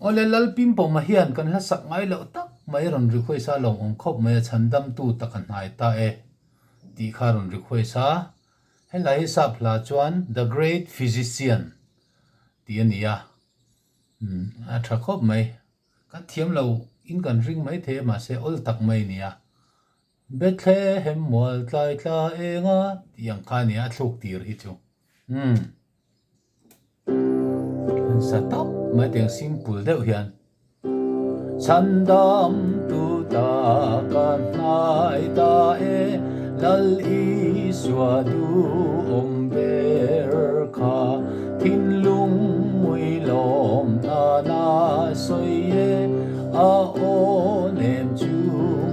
Awle Lalpimpawma hian kan hla sak ngai loh tak mai rawn request a lawmawm khawp mai a chhandamtu tak a hnai ta e tih kha rawn request a. Helai hi sap hla chuan The Great Physician tih a ni a, a tha khawp mai. Kan thiam lo in kan ring mai thei a mahse awl tak mai a ni a. Bethlehem mual tlai tla eng a tih ang kha a ni a, a thluk tir hi chu. Umm. An sa tawp mai tiang simple deuh hian. Chhandam tu ta ka hnai ta e, Lal Isua duhawm ber kha, thinlung muilawm nana sawi e, a aw nem chu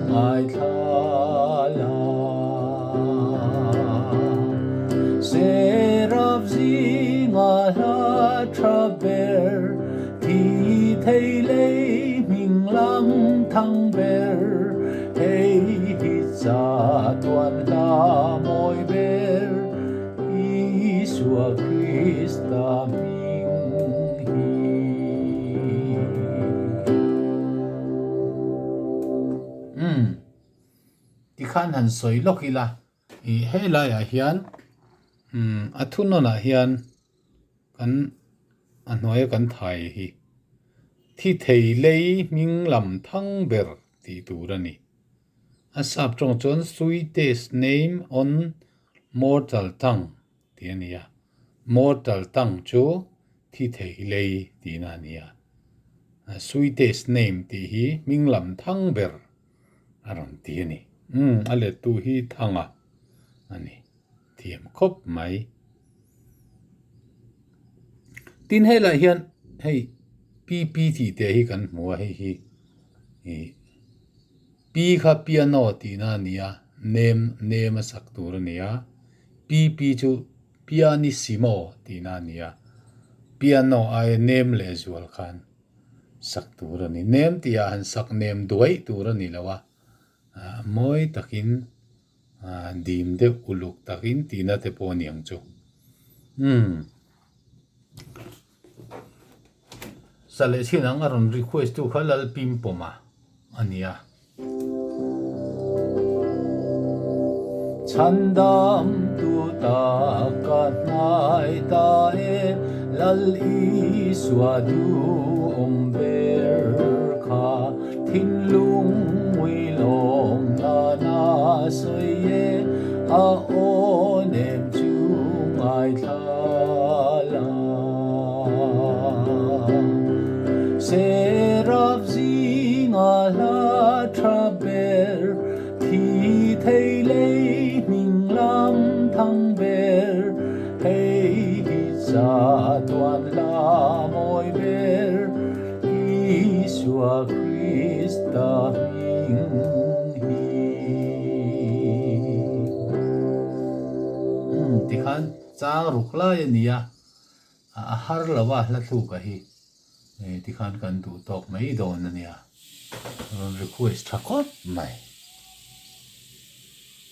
ngaithla la. Seraf zinga hla tha ber, thi thei lei hming lam thang ber, hei hi cha tuan hla mawi ber, Isua Krista hming hi. Umm, tikhan han sawi lawk ila. Ih he laiah hian umm a thunawnah hian kan a hnuaia kan thai hi thi thei lei hming lam thang ber tih tur a ni. A sap tawng chuan sweetest name on mortal tongue tih a ni a, mortal tongue chu thi thei lei tihna a ni a. Sweetest name tih hi hming lam thang ber a rawn ti a ni. Umm a lettu hi Thanga a ni thiam khawp mai. Tin helaiah hian hei PP tih te hi kan hmu a hei hi ih P kha piano tihna a ni a nem nem a sak tur a ni a PP chu pianissimo tihna a ni a piano aia nem lehzual khan. Sak tur a ni. Nem tihah han sak nem duaih tur a ni lo a, mawi takin dim deuh uluk takin tihna te pawh a ni ang chu. Umm. Sa leh chin ang a rawn request tu kha Lalpimpawma a ni a. Chhandam tu ta ka hnai ta e, Lal Isua duhawm ber kha, Thinlung muilawm nana sawi e, A aw nem chu ngaithla la. Seraf zinga hla tha ber, thi thei lei hming lam thang ber, hei hi cha tuan hla mawi ber, Isua Krista hming hi. Umm tikhan chang ruk lai a nia. A har lo a hla thluk a hi tikhan kan duh tawk mai dawn a nia. Rawn request tha khawp mai.